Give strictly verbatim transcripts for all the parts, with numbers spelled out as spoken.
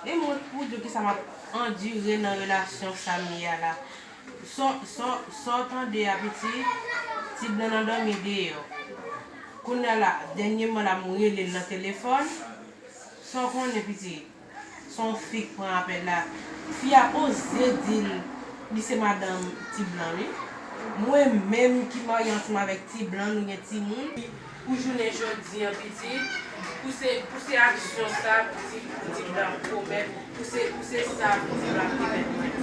Li mwen pou di w kisa m ap andire nan relasyon sa m ye a la. Sa w, sa w, sa w tande a piti, Ti Blan nan dòmi deyò. Kounye a la, dènyèman la, m rele l nan telefòn. Sa w konnen piti, se yon fi k pran apèl la. Fi a oze di l, li se madanm Ti Blan wi. Mwen menm ki marye ansanm avèk Ti Blan, nou gen timoun. Pou jounen jodi an piti, pou se, pou se aksyon sa, piti, piti Blan komèt, pou se, pou se sa, piti Blan komèt mwen.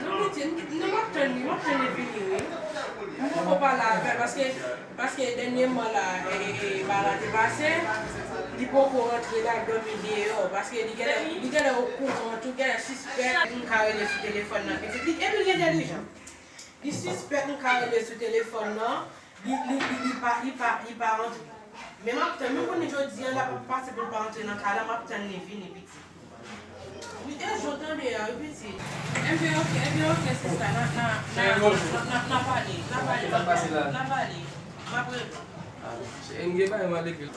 Non, piti, non, m ap tann li, m ap tann li vini, wi. M poko pale avè l, paske, paske dènyèman la, e, e, e, bagay la te pase, li poko rantre la, l dòmi deyò, paske li genlè, li genlè okouran, tou genlè sispèk. M ka rele sou telefòn nan, piti, li, epi l entèlijan. Li sispèk m ka rele sou telefòn nan, li, li, li, li pa, li pa, li pa rantre. Men m ap tann, menm konnen jodi a, l ap pase pou l pa rantre nan kay la, m ap tann li vini, piti. Wi, e jan w tande a, wi, piti. Enben, oke, enben, oke, sista, n a, n a, n a, n a, n a, n a pale, n a pale, n a pale, n a pale. M ap rele w. Ah, cheri, m gen bagay m al ekri.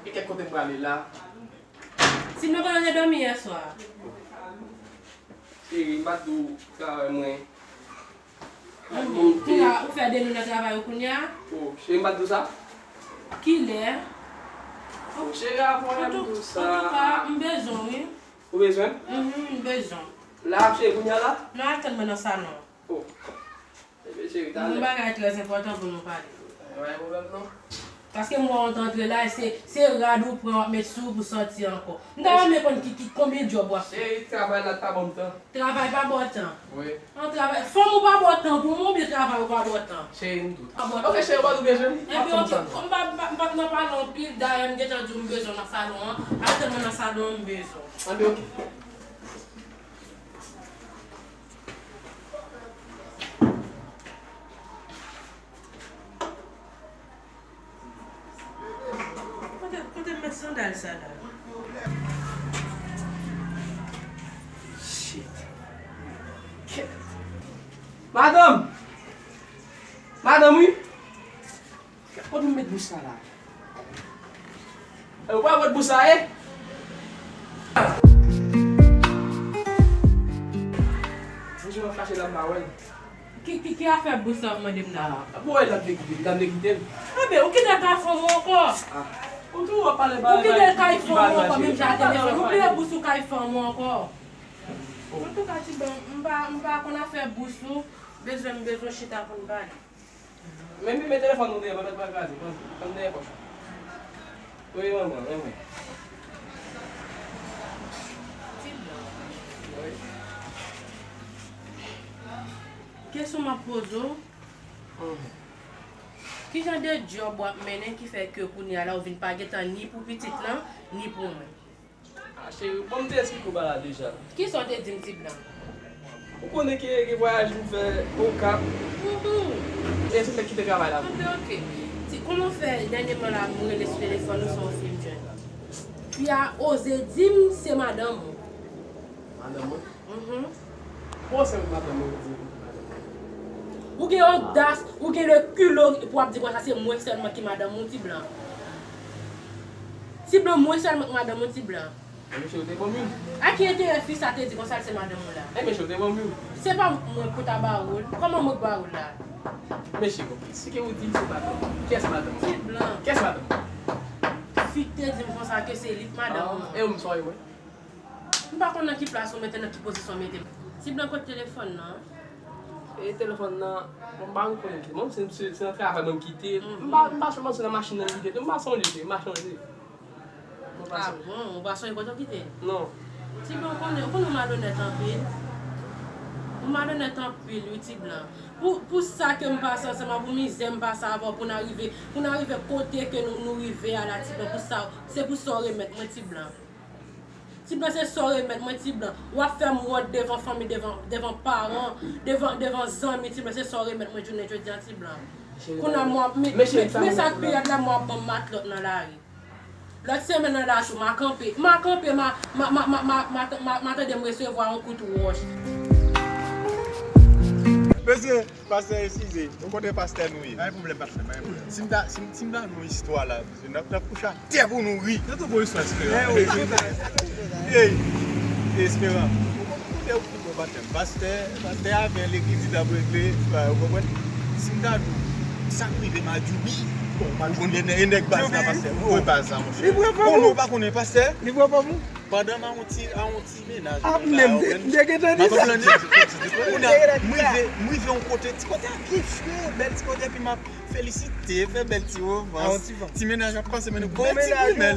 Gen kèk kote m prale la. Ti Blan, kote w te dòmi yè swa? Cheri, m pa t di w travay mwen. Mhm. Kounye a, ou fè de nou nan travay ou kounye a? Oh, cheri, m pa t di w sa? Kilè? Oh, cheri, avan lè m di w sa. Antouka, m bezwen w, wi. Ou bezwen m? Mhm, m bezwen w. La, cheri, kounye a la? Non, atann mwen nan salon. Oh. Ebyen, cheri, talè. Yon bagay trè enpòtan pou nou pale. Pa gen pwoblèm, non. Paske m wè w t antre la, e se, se rad ou pran w ap met sou ou pou sòti ankò. M ta renmen konn ki, ki, konbyen djòb w ap fè. Cheri, travay la pa ban m tan. Travay pa ba w tan? Wi. An travay, fanm ou pa ba w tan pou mwen oubyen travay ou pa ba w tan? Cheri, m tout. Pa ba w tan. Ok, cheri, ou pa bezwen m? Ebyen, ok, m pa, m pa, m pa nan pale anpil, dayè m gentan di w m bezwen w nan salon an. Al tann mwen nan salon an, m bezwen w. Ebyen, ok. Kote, kote m met sandal sa la? Shit. Kèt. Madanm! Madanm, wi! Kote m met bous sa la? E, ou pa wè bous sa ye? Mwen jwenn fache la, m pa wè l. Ki, ki, ki afè bous sa w ap mande m nan? Ah, bon, e, l ap vle kite, l ap vle kite m. Enben, ou kite l kay fanm ou ankò. Ah. Ou tou w ap pale bagay ki pa nan je. Ou kite l kay fanm ou ankò, menm jan a telefòn. Ou bliye bous ou kay fanm ou ankò. Oh. Antouka, Ti Blan, m pa, m pa konn afè bous ou. Bezwen, m bezwen chita pou n pale. Men, men, men telefòn nou dèyè, pa mèt pa kraze, pran, pran dèyè pòch ou. Wi, manman, men mwen. Wi. Kesyon m ap poze w, mhm, ki jan de djòb w ap mennen ki fè ke kounye a la ou vin pa gentan ni pou pitit lan, ni pou mwen? Ah, cheri, bon, m te esplike w bagay la deja. Kisa w te di m, Ti Blan? Ou konnen ke gen vwayaj m fè Okap. Mhm. E se m te kite travay la pou. Ok, ok. Ti, kòman w fè dènyèman la m rele sou telefòn ou san w fin jwenn? Fi a oze di m se madanm ou. Madanm mwen? Mhm. Bon, se madanm mwen, di madanm mwen. Ou gen odas, ou gen le kilo pou w ap di konsa se mwen sèlman ki madanm ou, Ti Blan. Ti Blan, mwen sèlman ki madanm ou, Ti Blan. E mesye, ou te ban m youn. A ki enterè fi sa te di konsa l se madanm ou la? E mesye, ou te ban m youn. Se pa mwen pou ta ba ou l. Kòman mwen k ba ou l la? Mesye, konplis. Si ke ou di se madanm. Kiyès madanm? Ti Blan. Kiyès madanm? Fi te di m konsa ke se li k madanm ou. Ah, e ou m sòy, wi. M pa konn nan ki plas ou mete, nan ki pozisyon w mete m. Ti Blan, kote telefòn nan? E telefòn nan, bon, m pa konn kote m kite. Mwen, se, se, se nan travay mwen m kite. M pa, m pa sonje si nan machin nan m kite tou. M pa sonje, m pa sonje. Mwen pa sonje. Ah bon, ou pa sonje kote w kite? Non. Ti Blan, ou konnen, ou konnen w malonèt anpil. Ou malonèt anpil, wi, Ti Blan. Pou, pou sa ke m pase ansanm avè w, pou mizè m pase avè w, pou n arive, pou n arive kote ke nou, nou rive a la, Ti Blan, pou sa, se pou sa w remèt mwen, Ti Blan. Ti Blan, se sa w remèt mwen, Ti Blan. W ap fè m wont devan fanmi, devan, devan paran, devan, devan zanmi, Ti Blan, se sa w remèt mwen jounen jodi a, Ti Blan. Kounye a, mwen ap, men, men, men sa k pi rèd la, mwen ap ban m matlòt nan lari. Lòt semèn nan la tou, m a kanpe, m a kanpe, m a, m a, m a tande m resevwa yon kout wòch. Mesye, pastè, eskize. Ou konnen pastè nou ye. Pa gen pwoblèm, pastè, pa gen pwoblèm. Si m ta, si m, si m ta nou istwa la, mesye, n ap, n ap kouche atè pou nou ri. Nan tou bon istwa, ti frè. Eh, wi, se sa. Ey, Esperan. Ou konn kote ou ki bon pastè. Pastè, pastè avè legliz li t ap regle, ou konprann? Si m ta di w, sa k rive Madjoubi? Bon, ou konnen e nèg baz la, pastè. Ou wè baz la, monchè. Ou konnen ou pa konnen pastè? Li pran pòm ou? Pandan m a yon ti, a yon ti mennaj. Ah, mwen menm, m te, m te gentan di sa. Kounye a, m rive, m rive yon kote, ti kote a byen fre, bèl ti kote, epi m ap felisite, fè bèl ti romans. Ti mennaj ap pase, men nou bèl ti grimèl.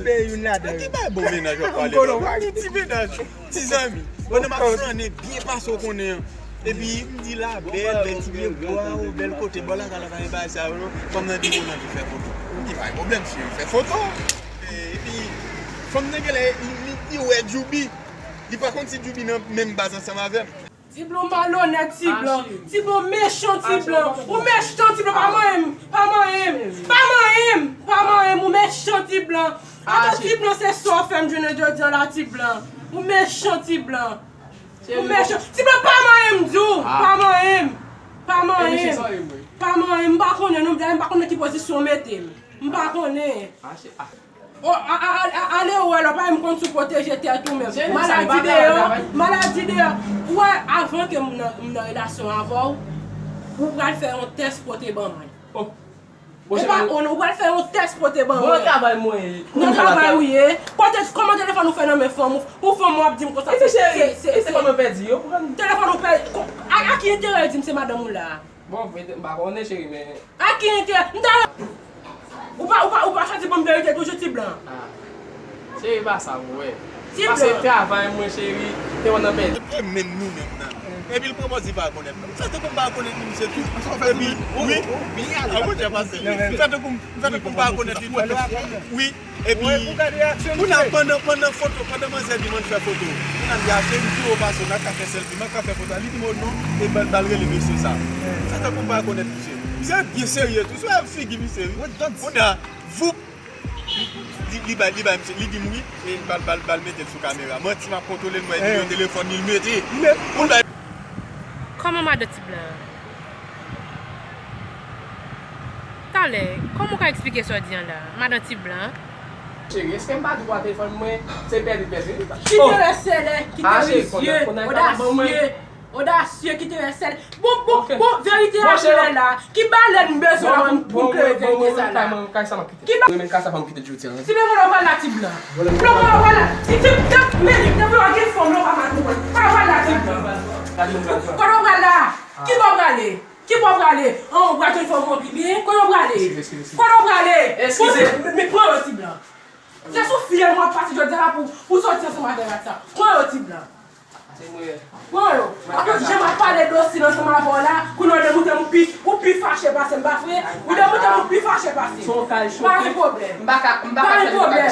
Ki bay bon mennaj w ap pale la? Ki ti mennaj? Ti zanmi. Pandan m ap flannen, byen pase w konnen an. Epi m di la, bèl, bèl ti pye bwa, o, bèl kote, bò lakay la, pa gen bagay sa yo, non. Fanm nan di m, "Mwen anvi fè foto." M di, "Pa gen pwoblèm, cheri, fè foto." E, epi, fanm nan genlè, li, li, li wè Djoubi. Li pa konn si Djoubi nan menm baz ansanm avè m. Ti blan malonèt, ti blan. Ti blan mechan, ti blan. Ou mechan, ti blan, pa manyen m. Pa manyen m. Pa manyen m. Pa manyen m. Ou mechan, ti blan. Atò, ti blan, se sa w fè m jounen jodi a la, ti blan. Ou mechan, ti blan. Ou mechan. Ti blan, pa manyen m, di w. Pa manyen m. Pa manyen m. Pa manyen m. M pa konnen, non, m pa konnen ki pozisyon w mete m. M pa konnen. O, a, a, a, ale wè lè, pa menm konn si w pwoteje tèt ou menm. Maladi deyò, maladi deyò. Ou wè, avan ke m nan, m nan relasyon avè w, ou pral fè yon tès pou w te ban mwen. Ou pa, ou, ou pral fè yon tès pou w te ban mwen. Nan travay ou ye. Kote, kòman telefòn ou fè nan men fanm ou, pou fanm ou ap di m konsa se, se, se, se telefòn ou pèdi, yo pran. Telefòn ou pèdi, a, a ki enterè l di m se madanm ou la? Bon, m pa konnen, cheri, men. A ki enterè? M ta. Ou pa, ou pa, ou pa chwazi ban m verite toujou, ti blan. Ah. Cheri, pa sa, m wè. Ti blan. Pase travay mwen, cheri, te wè nan bèl. E menm nou menm nan. Epi l pran pòz li pa konèt. M fè tankou m pa konèt li, misye tou. Epi, wi, wi, a bon, jan pase. M fè tankou, m fè tankou m pa konèt li. Wi. Epi, kounye a, pandan, pandan foto, pandan manzè di m ann fè foto, kounye a, m di, "A, cheri, m pi wo pase w, n a ka fè sèlfi, m a ka fè foto a." Li di m, "O non," e ba l, ba l rele mesye sa. Sa tankou m pa konèt misye. Misye byen serye tou, si w wè figi misye, wi. Kounye a, voup, li, li bay, li bay misye, li di m wi, e ba l, ba l, ba l mete l sou kamera. Manti, m ap kontwole l, m wè nimewo telefòn li, l mete. Pou l bay. Kòman madan ti blan an? Talè, kòman w ka eksplike sa w di an la, madan ti blan? Cheri, èske m pa di w pran telefòn mwen, se pèdi, pèdi. Ki te rèsèlè, ki te visye, odasye, odasye, ki te rèsèlè. Bon, bon, bon, verite a klè la. Ki balèn m bezwen la pou m, pou m klere verite sa la? Ki ba- Ti blan, kote w pral la, ti blan? Ti blan, kote w pral la? Ti, ti, ti, men, ti blan gen fanm, non, pa mal konprann. Kote w pral la, ti blan? Kote w pral la? Ki bò w prale? Ki bò w prale? An, ou pral jwenn fanm ou anpil byen? Kote w prale? Kote w prale? Eskize. Bon, men pran yo, ti blan. Se sou fyèl mwen ap pase jodi a la pou, pou sòti ansanm avè rat sa. Pran yo, ti blan. Pran yo. Apre, jan m ap pale dosil ansanm avè w la, kounye a w demoute m pi, ou pi fache pase m, pa vre? Ou demoute m ou pi fache pase m. Pa gen pwoblèm. Pa gen pwoblèm.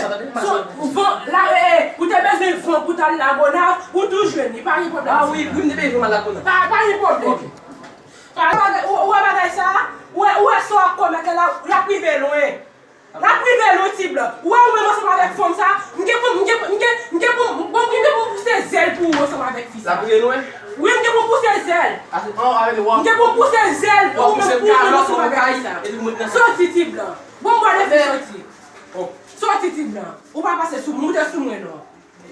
Van, la, e, e, ou te bezwen van pou t al Lagonav, ou tou jwenn li. Pa gen pwoblèm. Ah wi, wi, m te bezwen van Lagonav. Pa, pa gen pwoblèm. Ou, ou wè bagay sa a? Ou wè, ou wè sa w ap komèt la, l ap rive lwen. L ap rive lwen, ti blan. Ou wè ou menm ansanm avèk fanm sa, m gen pou m, m gen, m gen, m gen pou m, bon, m gen pou m pouse zèl pou ou ansanm avèk fi sa. L ap rive lwen? Wi, m gen pou m pouse zèl. M gen pou m pouse zèl pou ou menm, pou ou menm ansanm avèk fi sa. Sòti, ti blan. Bon, m pral fè sòti. Sòti, ti blan. Ou pa pase sou, moute sou mwen non.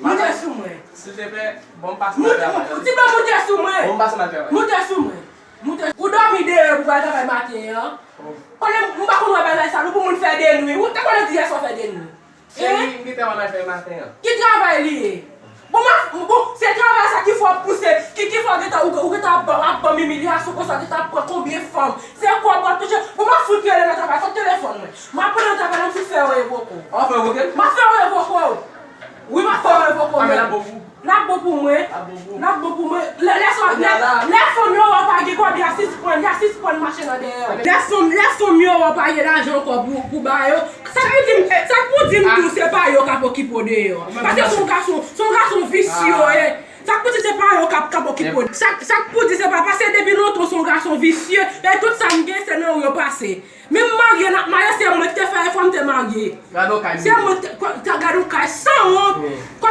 Moute sou mwen. Silteplè, ban m pase nan travay la. Ti blan, moute sou mwen. Ban m pase nan travay. Moute sou mwen. Moute. Ou dòmi deyò pou pral travay maten an. Konnen m pa konn wè bagay sa, nou pou moun fè de nwi. Ou te konnen di yè swa fè de nwi. Cheri, m gen travay m al fè maten an. Ki travay li ye? Bon, m ap, bon, se travay sa ki fè w pouse, ki, ki fè w gentan, ou, ou gentan ap ban, ap ban m imilyasyon konsa, gentan ap pran konbyen fanm. Se kòb w ap touche. Bon, m ap fout rele nan travay, sot telefòn mwen. M ap pran nan travay la, m fout fè yo revoke w. W ap fè revoke l? M ap fè yo revoke w. Wi, m ap fè yo revoke w. Ah, men l ap bon pou ou. L ap bon pou mwen. L ap bon pou ou. L ap bon pou mwen. Lè, lè sa, lè, lè fanm yo wè w pa gen kòb, y a sispann, y a sispann mache nan dèyè w. Lè fanm, lè fanm yo wè w pa gen lajan ankò pou, pou ba yo, sa k pou di m, sa k pou di m tou se pa yo k ap okipe w deyò? Paske se yon gason, se yon gason visye w ye. Sa k pou di se pa yo k ap, k ap okipe w? Sa, sa k pou di se pa, paske depi lontan w se yon gason visye, e tout sa m gen se nan ou yo pase. Men m marye, n ap marye, se mwen ki te fè efò m te marye. Se mwen ki te, gade yon kay sanwont.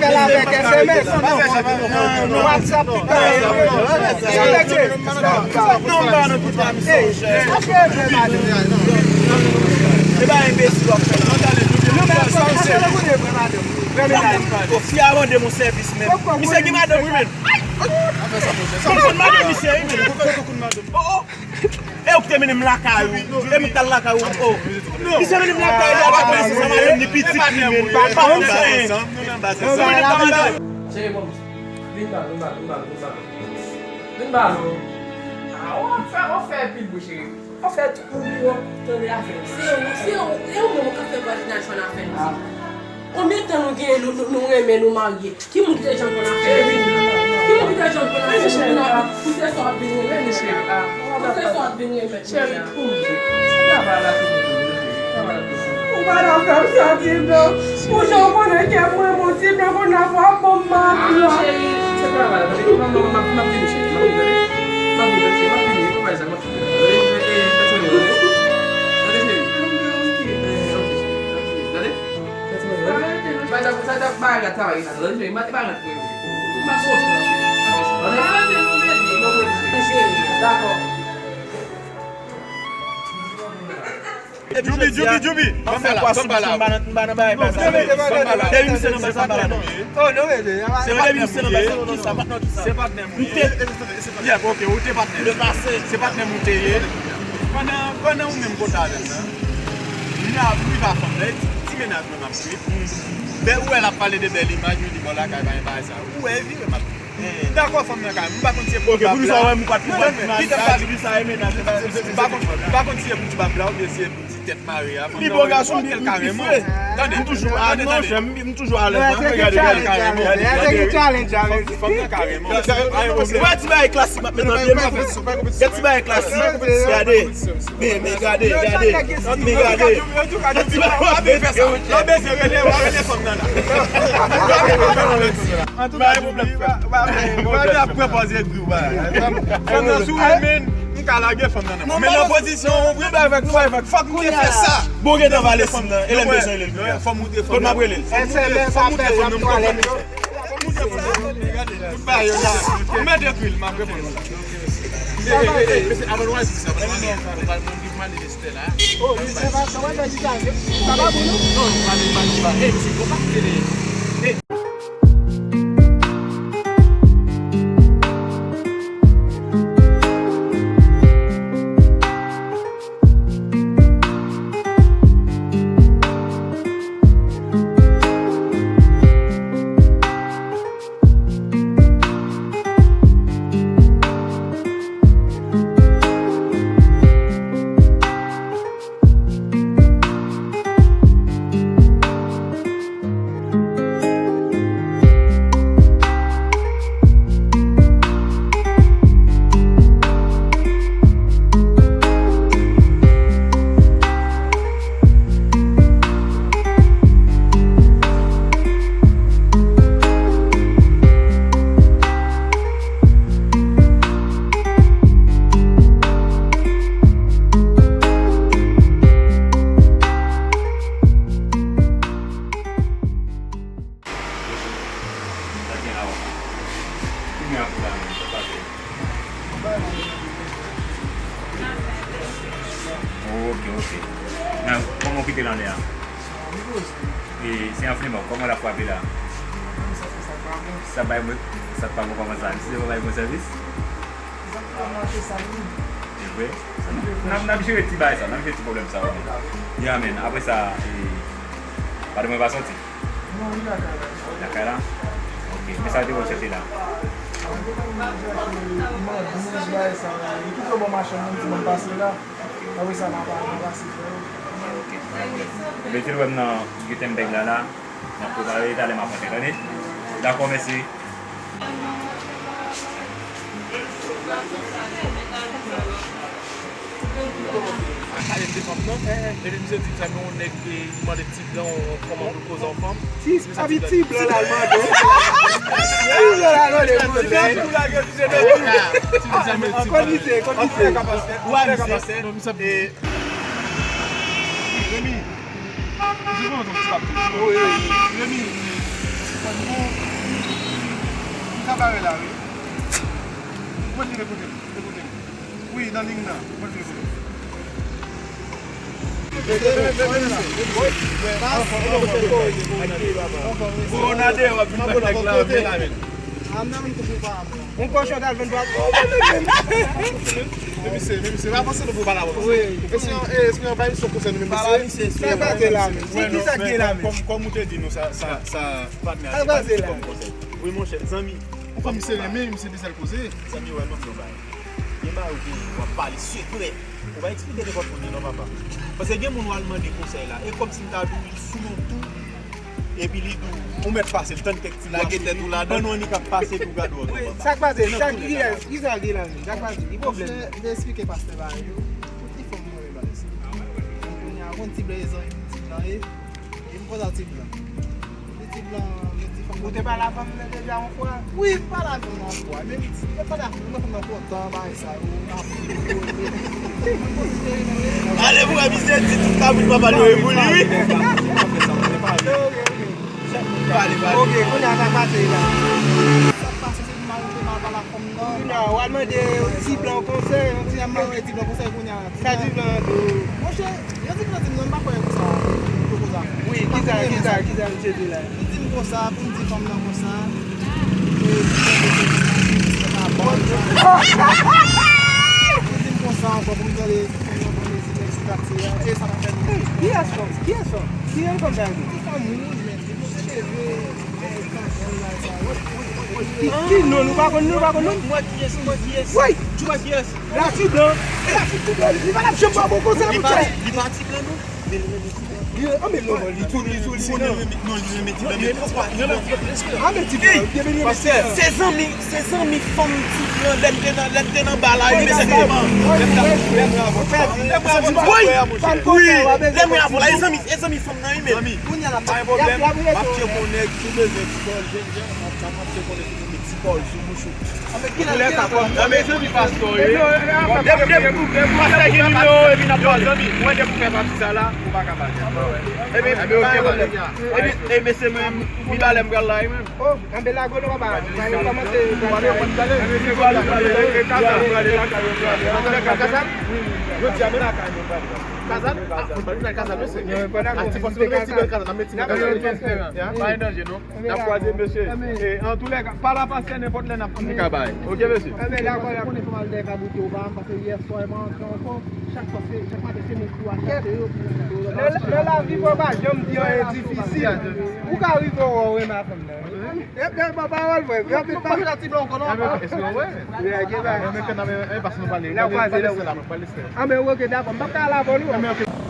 fè l avèk S M S. Nan WhatsApp, tout bagay. Sa vle di, non, m pa nan tout la misyon, chè. E pa enbesil w ap fè la. Non, tande, nou te fè sa, se. Ko fi a mande m yon sèvis, men. Misye gen madanm, wi, men. Mwen konn madanm misye, wi, men. Oh, oh. E ou ki te mennen m lakay ou. E m t al lakay ou. Oh. Misye mennen m lakay li, a pa prensip, sa madanm ni pitit li, men. Pa konn sa. Cheri, bon, vin ba, vin ba, vin ba, vin ba. Vin ba, non. Ah, w ap fè, w ap fè pil bri, cheri. Anfèt, ou, ou, ou, tande afè. Se ou, se ou, e ou menm ou ka fè vwajinaj fè n afè nou. Konbyen tan nou genyen, nou, nou, nou renmen, nou marye? Ki moun ki te janm konn afè? Ki moun ki te janm konn afè? Pou se sa w ap vin renmen. Pou se sa w ap vin renmen. Cheri, ou pa nan fè m santi byen. Pou jan w konnen kè m renmen w, ti byen konn ap w ap ban m mal. Ah, non, cheri, se travay la, tande, m ap, m ap, m ap vini, cheri, m ap vini, tande. M ap vini, cheri, m ap vini, e pa bay sa, m ap vini. Tande, e, e, fè ti mwen, tande. Tande, cheri. E, ok, cheri, m ap vini, tande. Fè ti mwen, tande. Bay sa, sa, sa, bagay la travay la, tande, cheri, m ap, e pa rant mwen, m ap soti la, cheri. M ap vini, tande. Cheri, dakò. Djoubi, Djoubi, Djoubi. Ban m fè la, ban m ba la. M pa nan, m pa nan bagay bazar. Depi misye nan bagay sa, m pa la non. Se depi misye nan bagay sa, kisa, patnè w kisa? Se patnè m ou ye. Yeah, ok, ou te patnè. Le passé. Se patnè m ou te ye. Pandan, pandan ou menm kote avè m nan, m nan ap viv a fanm nan, e ti, ti mennaj mwen m ap viv. Lè ou wè l ap pale de bèl imaj, yo di bon lakay pa gen bagay sa. Ou wè e vire m ap Dakò, fanm nan ka, m pa konn si e pou m pa bla. Kite m pale. M pa konn, m pa konn si e pou m pa bla oubyen si e pou ti tèt mare a. Pi bon gason m, m pi fre. Tande, m toujou a, non, chè, m, m toujou alèz. Gade, gade, gade, gade. Fanm nan ka renmen. Wè ti bagay klasik m ap met nan pye m. Gade ti bagay klasik. Gade. Men, men gade, gade. Men gade. Antouka, Djoubi, w ap bezwen fè sa. W ap bezwen rele, w ap rele fanm nan la. W ap rele fanm nan la. Antouka, Djoubi, w ap, w ap, w ap pran pòz egri w, bagay. Fanm nan sou renmen, m ka lage fanm nan nan. Men nan pozisyon, w vre bay avèk nou, avèk fòk m te fè sa. Bon, gentan vale fanm nan, e lè m bezwen rele l. Fòm ou te fanm nan. Kot m ap rele l? Fòm ou te fanm nan, m konprann. Tout bagay yo la. Ou mèt ekri l, m ap reponn ou la. Hey, hey, hey, mesye, avan nou al di sa, avan nou ale, nou pral pran yon pil manje Estè la. Oh, mesye, sa va, sa va, sa va, sa va, non? Non, nou pral pran yon pil manje. Hey, mesye, bon, pa koute de. Hey. Se yon flimò, kòman l ap frape la? Sa bay mwen, sa pa bon kòman sa? Misye pa bay bon sèvis? Sa pa mache sa, wi. Se vre? N ap, n ap jere ti bagay sa, n ap jere ti pwoblèm sa, wi. Ya, men, apre sa, e, patwon mwen pa sòti? Non, li lakay la. Lakay la? Ok. Men sa te wè w chèche la? Mwen te konn manje ak, e, mwen, manje bagay sa, wi. Li kite w bò machann nan, di mwen pase la. Apre sa, m ap, m ap pase, frè. Ok. Ebyen, tel wè m nan Gutenberg la, la. N ap prepare, talè m ap rantre, tande? Dakò, mèsi. Epi misye di sa, gen yon nèg ki mande ti blan yon kòman pou l koze yon fanm. Ti, a pi ti blan la l mande. Ti blan la l mande pou l. Ti blan la l mande. Ankò misye, ankò misye. Ou a misye. Remi, misye konn yon ti pap tou. Wi, wi, wi. Remi, bon, m ka bare la, wi. Mwen vin ekoute m, ekoute m. Wi, nan liy nan. Mwen vin ekoute m. Kowonadeyo ap vin bat nèg la, men. Yon kòchon t al vann pou ap. Men misye, men misye, pa panse nou pou pale avè w. Wi. Espri an, e, espri an pa misyon konsèy nou, men misye. Sa k pase la, men? Se ki sa k gen la, men? Kòm, kòm ou te di nou sa, sa, sa, patnè a, se pa misye kòm konsèy. Wi, monchè, zanmi. Kòm misye renmen, misye bezwen l koze. Zanmi, wè, mwen di yon bagay. Gen bagay ou gen, w ap pale sekrè. Ou pa eksplike nenpòt moun li non, papa. Paske gen moun w al mande konsèy la. E kòmsi m ta di w, li sou yon tou. Epi li di w, ou mèt pase, l tann kèk ti bwa sou li. Lage tèt ou ladan. Pandan w annik ap pase, epi w gade w annik ap pase. Sa k pase? Sa ki, kiyès? Kisa l gen la menm? Sa k pase? Ki pwoblèm? Monchè, m te eksplike pastè bagay yo. Pou ki fanm mwen renmen sa. Kounye a, yon ti blan, yon ti blan, e, e m kontan ti blan. Li di blan, li di fanm nan. Ou te pale a fanm nan deja yon fwa? Wi, m pale a fanm nan yon fwa. Men li di, mwen pale a fanm nan, fanm nan kontan bagay sa yo. Ale pou wè misye di tout kabrit papa li yo e pou li, wi. Pale, pale. Ok, kounye a sa k pase la. Sa k pase, se pou mari te mal pale a fanm nan. Kounye a, w al mande yon ti blan konsèy, yon ti blan konsèy kounye a. Sa di blan an di w? Monchè, yo di blan di m non, m pa kwè pou sa, pou koze a. Wi, kisa, kisa, kisa misye di la? Li di m konsa, pou m di fanm nan konsa, e, li di m konsa ankò pou m tande fanm nan pran plezi nan ti katye a, e sa pa fè m. Kiyès fanm? Kiyès fanm? Ki fanm sa yo di? Ti fanm wouj, men, li poze leve. Ki, ki non? Nou pa konn, nou pa konn non? Mwen kiyès, mwen kiyès. Woy! Mwen kiyès. La ti blan. E la ti blan. Li pa t ap janm ba bon konsèy pou tèt. Li pa ti blan non. Men li renmen ti blan. Li, ah, men non, li tou, li tou, li tou. Non, li renmen ti blan. Ah, men ti blan. Pastè, se zanmi, se zanmi fanm ti blan. Lè n te nan, lè n te nan ba la, wi, men se te. Woy! Wi! Lè mwen avè w la, e zanmi, e zanmi fanm nan, wi, men. Zanmi, pa gen pwoblèm. M ap tcheke yon nèg, si w bezwen ti bòl, jèn jan, m ap, m ap tcheke yon nèg ki gen ti bòl sou bouch ou. Koulè sa, kòm nan mezon di pastè, wi. Depi, depi, pastè gen nimewo, epi n ap pale. Mwen, depi w fè pati sa la, ou pa ka pale. Ebyen, pa gen pwoblèm. Ebyen, e mesye, mwen, mi balè m pral la, wi, menm. Oh, anben lago nou papa. Mwen kòmanse. Kazan? Jodi a, men. Kazan? Ah, fout bal nan kazan, mesye. Non, pandan a ti pòs, mete ti bèl kazan, mete ti bèl kazan. Pa gen danje, non. N ap kwaze, mesye. E, antoulèka, pale a pastè nenpòt lè n ap, n ka bay. Ok, mesye. Anben, dakò, la. Konnen fò m al dèyè kaboute yo, pa, paske yè swa, mwen antre ankò. Chak swa, se, chak maten, se mwen ki pou al chache yo. Nan, nan lavi, fò pa janm di anyen difisil. Ou ka rive wè w renmen fanm nan. Epi, epi, pawòl, frè. Epi, pa chita ti blan ankò, non. Epi, eske w wè? Epi, epi, epi, pase nou pale. N ap kwaze, n ap kwaze. Anben, ok, dakò. M p ap ka al avè w, non.